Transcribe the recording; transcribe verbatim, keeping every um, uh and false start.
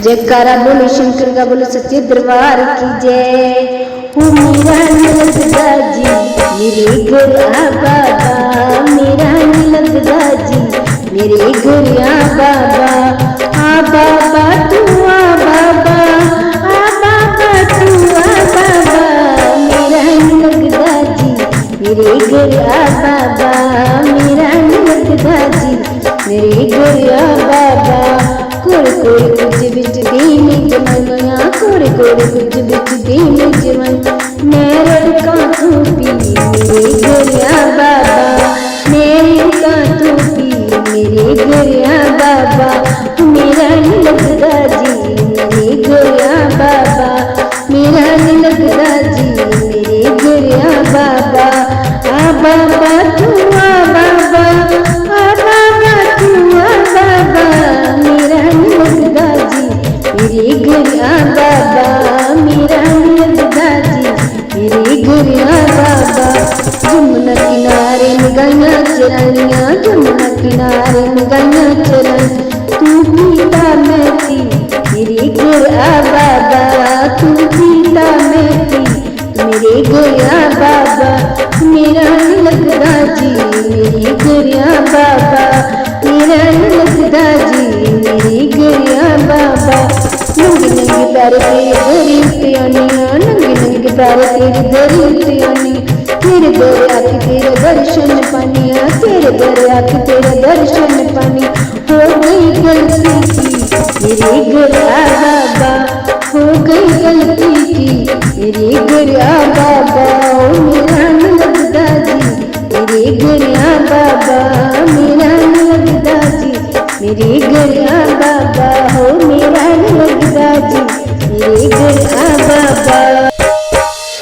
जयकारा बोलो शंकर का, बोलो सच्चे दरबार की जय। ओ मेरा नी लगदा जी मेरे घर आ बाबा, मेरा नी लगदा जी मेरे घर आ बाबा। आ बाबा तू आ बाबा, आ बाबा तू आ बाबा, मेरा नी लगदा जी मेरे घर आ बाबा, मेरा नी लगदा जी मेरे घर आ बाबा। कोरे कोरे कुछ बिच देने जमानियां, कोरे कोरे कुछ बिच देने जमानियां। मैं रड़कां तू पी मेरे घर आ बाबा, मैं रड़कां तू पी मेरे घर आ बाबा। मेरा नी लगदा जी मेरे घर आ बाबा, मेरा नी लगदा जी मेरे घर आ बाबा। आ बाबा तू आ बाबा, आ बाबा तू आ बाबा, मेरा नी लगदा जी मेरे घर आ बाबा, मेरा नी लगदा जी मेरे घर आ बाबा। जमुना किनारे निगाहियां चराइयां, जमुना किनारे निगाहियां चराइयां। तू पीता मैं पी मेरे घर आ बाबा, तू पीता मैं पी मेरे घर आ बाबा। मेरा नी लगदा जी मेरे घर आ बाबा, मेरा नी लगदा जी मेरे घर आ बाबा। नंगे नंगे पैर तेरे दरी उत्ते आनियां, नंगे नंगे पैर तेरे दरी उत्ते आनियां। तेरे दर आके तेरा दर्शन पानियां, तेरे दर आके तेरा दर्शन पानियां। हो गई गलती की मेरे घर आ बाबा, हो गई गलती की मेरे घर आ बाबा। ओ मेरा नी लगदा जी मेरे घर आ बाबा, मेरा नी लगदा जी मेरे घर